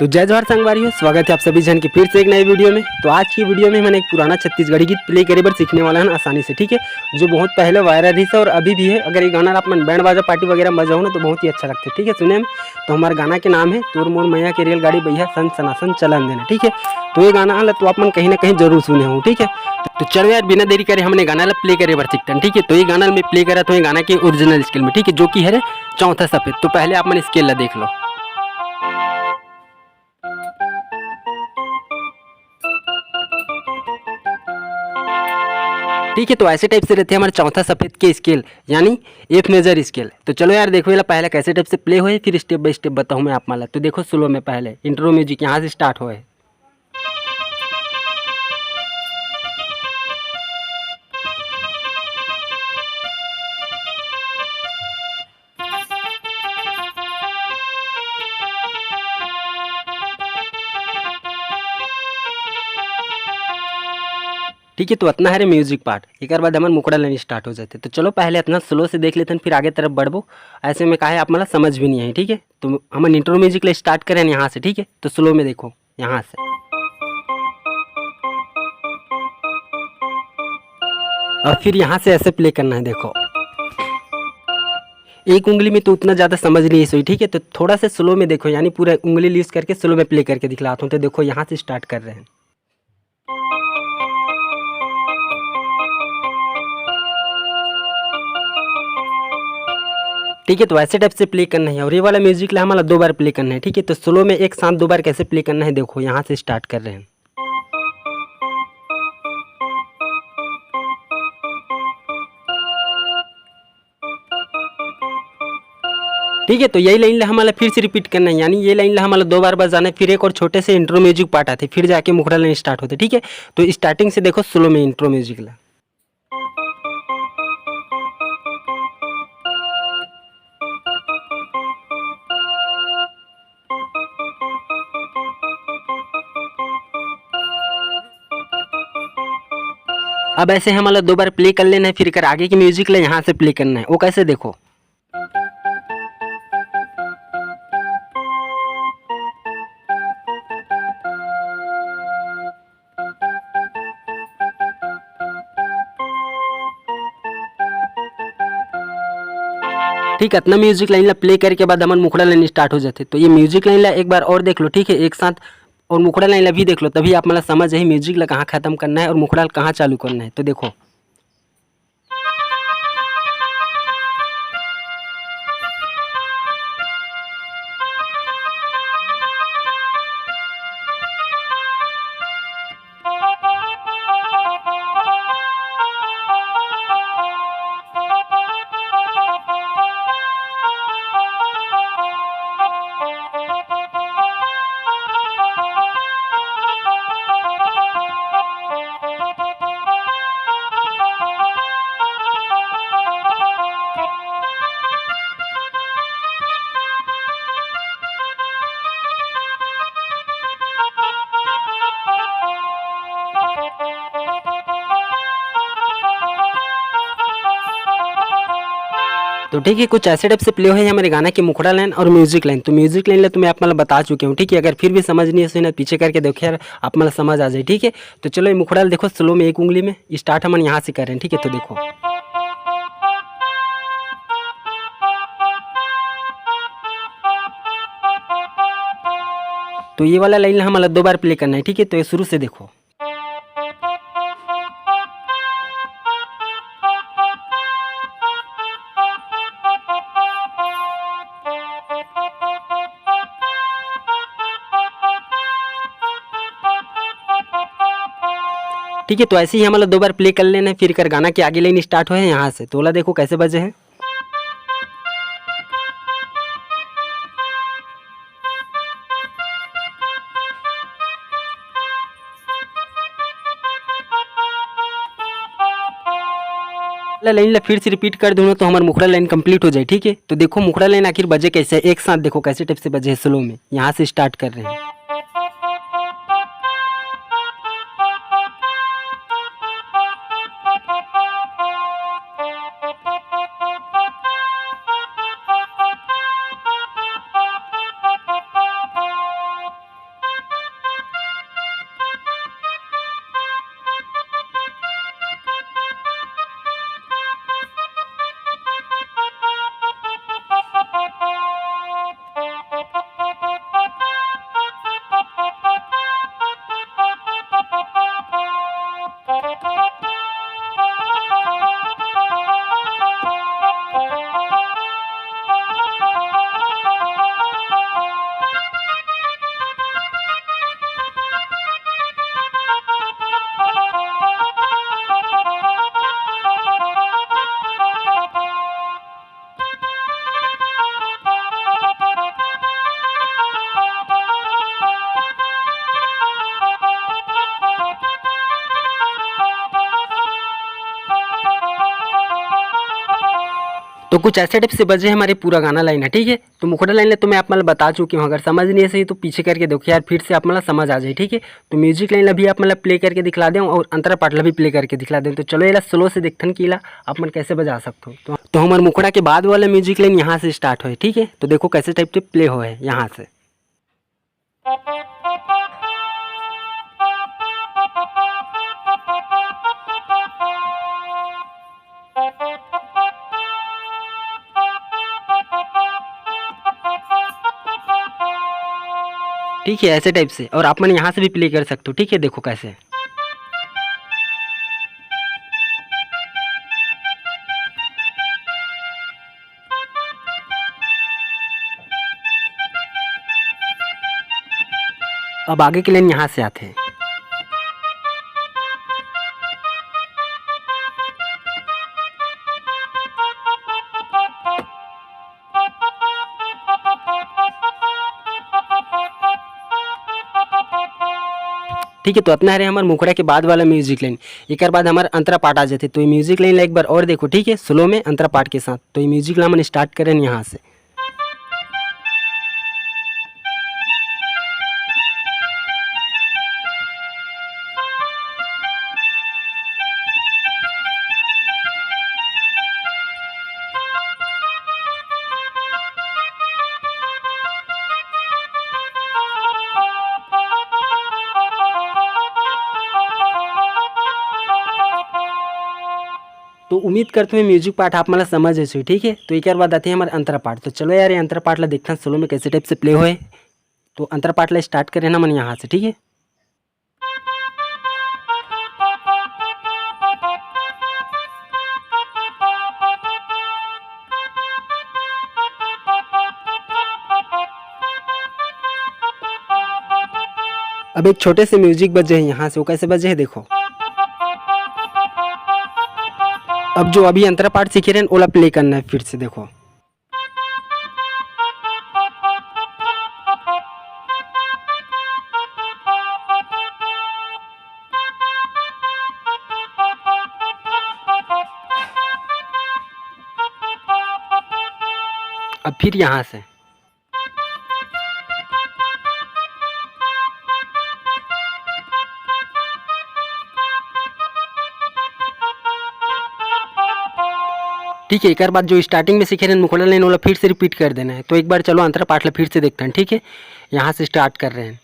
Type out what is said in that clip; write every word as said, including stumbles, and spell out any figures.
तो जय जोहार संगवारी हो, स्वागत है आप सभी झन के फिर से एक नए वीडियो में। तो आज की वीडियो में हमन एक पुराना छत्तीसगढ़ी गीत प्ले करे बर सीखने वाला हन आसानी से, ठीक है, जो बहुत पहले वायरल रहिस और अभी भी है। अगर ये गाना ला आप मन बैंड बाजा पार्टी वगैरह में बजाओ ना, तो बहुत ही अच्छा लगता है, ठीक है, सुने में। तो हमारे गाना के नाम है तोर मोर मैया के रेलगाड़ी, भैया सन सनासन चलन देना, ठीक है। तो ये गाना ला तो आप मन कहीं ना कहीं जरूर सुने हो, ठीक है। तो चलो यार, बिना देरी करे हमन गाना ला प्ले करे बर सीखथन, ठीक है। तो ये गाना मैं प्ले करत हूँ, ये गाना के ओरिजिनल स्केल में, ठीक है, जो कि है रे चौथा सफेद। तो पहले आप मन स्केल ला देख लो। ठीक है, तो ऐसे टाइप से रहते हैं हमारे चौथा सफेद के स्केल, यानी एफ मेजर स्केल। तो चलो यार, देखो ये ला पहले कैसे टाइप से प्ले होए, फिर स्टेप बाय स्टेप बताऊँ मैं आप मन ला। तो देखो स्लो में, पहले इंट्रो म्यूजिक यहाँ से स्टार्ट होए। ठीक है, तो अतना हरे म्यूजिक पार्ट। एकर बाद हमर मुखड़ा लाइन स्टार्ट हो जाथे। तो चलो पहले अतना स्लो से देख लेथन, फिर आगे तरफ बढ़बो। ऐसे में का है, आप मन ला समझ भी नहीं आही, ठीक है। तो हमन इंट्रो म्यूजिक ले स्टार्ट करें यहाँ से, ठीक है। तो स्लो में देखो यहाँ से, और फिर यहाँ से ऐसे प्ले करना है। देखो एक उंगली में तो उतना ज़्यादा समझ नहीं सोई, ठीक है। तो थोड़ा सा स्लो में देखो, यानी पूरा उंगली यूज करके स्लो में प्ले करके दिखलाता हूँ। तो देखो यहाँ से स्टार्ट कर रहे हैं। ठीक है, तो ऐसे टाइप से प्ले करना है। और ये वाला म्यूजिक ला हमन ला दो बार प्ले करना है, ठीक है। तो स्लो में एक साथ दो बार कैसे प्ले करना है, देखो यहाँ से स्टार्ट कर रहे हैं। ठीक है, तो यही लाइन ला हमन ला फिर से रिपीट करना है, यानी ये लाइन ला हमन ला दो बार बजाना है। फिर एक और छोटे से इंट्रो म्यूजिक पार्ट आथे, फिर जाके मुखड़ा लाइन स्टार्ट होथे, ठीक है। तो स्टार्टिंग से देखो स्लो में इंट्रो म्यूजिक ला। अब ऐसे हमन ला दो बार प्ले कर लेना है, फिर एकर आगे के म्यूजिक ला यहाँ से प्ले करना है। वो कैसे, देखो। ठीक है, अतना म्यूजिक लाइन ला प्ले करे के बाद हमर मुखड़ा लाइन स्टार्ट हो जाथे। तो ये म्यूजिक लाइन ला एक बार और देख लो, ठीक है, एक साथ, और मुखड़ा लाइन ला भी देख लो, तभी आप मन ला समझ आही म्यूजिक ला कहाँ खत्म करना है और मुखड़ा ला कहाँ चालू करना है। तो देखो, तो ठीक है, कुछ ऐसे टाइप से प्ले होए हमारे गाना की मुखड़ा लाइन और म्यूजिक लाइन। तो म्यूजिक लाइन ला तो मैं आप मन ला बता चुके हूँ, ठीक है। अगर फिर भी समझ नहीं आए तो ना, पीछे करके देखो यार, आप मन ला समझ आ जाए, ठीक है। तो चलो, ये मुखड़ा ला देखो स्लो में, एक उंगली में स्टार्ट हमन यहाँ से कर रहे हैं, ठीक है। तो देखो, तो ये वाला लाइन ला हमन ला दो बार प्ले करना है, ठीक है। तो ये शुरू से देखो। ठीक है, तो ऐसे ही हमन ला दो बार प्ले कर लेना है, फिर कर गाना के आगे लाइन स्टार्ट होए है यहाँ से। तो ओला देखो कैसे बजे है। लाइन ला फिर से रिपीट कर दूँ ना, तो हमार मुखड़ा लाइन कंप्लीट हो जाए, ठीक है। तो देखो मुखड़ा लाइन आखिर बजे कैसे है, एक साथ देखो कैसे टाइप से बजे है स्लो में। यहाँ से स्टार्ट कर रहे हैं। तो कुछ ऐसे टाइप से बजे हमारे पूरा गाना लाइन है, ठीक है। तो मुखड़ा लाइन ला तो मैं आप मन ला बता चुके हूँ, अगर समझ नहीं है सही तो पीछे करके देखो यार, फिर से आप मन ला समझ आ जाए, ठीक है। तो म्यूजिक लाइन ला भी आप मन ला प्ले करके दिखला देंव और अंतरा पाठ ला भी प्ले करके दिखला देंव। तो चलो एला स्लो से देखथन कि एला आप मन कैसे बजा सकथो। तो, तो हमर मुखड़ा के बाद वाला म्यूजिक लाइन यहाँ से स्टार्ट होए, ठीक है। तो देखो कैसे टाइप से प्ले होए यहाँ से। ठीक है, ऐसे टाइप से, और आप मन यहाँ से भी प्ले कर सकते हो, ठीक है। देखो कैसे। अब आगे के लाइन यहाँ से आथे। ठीक है, तो अतना हरे हमर मुखड़ा के बाद वाला म्यूजिक लाइन। एकर बाद हमर अंतरा पाठ आ जाथे। तो ये म्यूजिक लाइन ला एक बार और देखो, ठीक है, स्लो में अंतरा पाठ के साथ। तो ये म्यूजिक ला हमन स्टार्ट करें यहाँ से। तो उम्मीद करते हुए म्यूजिक पार्ट आप मन ला समझ आइस होही, ठीक है। तो एकर बाद आथे हमर अंतरा पार्ट। तो चलो यार, ये अंतरा पार्ट ला देखथन स्लो में कैसे टाइप से प्ले होए। तो अंतरा पार्ट ला स्टार्ट करें ना मन यहाँ से, ठीक है। अब एक छोटे से म्यूजिक बजे है यहाँ से, वो कैसे बजे है देखो। अब जो अभी अंतरा पार्ट सीखे रहे हैं, ओला प्ले करना है फिर से, देखो। अब फिर यहाँ से। ठीक है, एकर बाद जो स्टार्टिंग में सीखे रहे मुखड़ा लाइन, ओला फिर से रिपीट कर देना है। तो एक बार चलो अंतरा पाठ ला फिर से देखते हैं, ठीक है। यहाँ से स्टार्ट कर रहे हैं।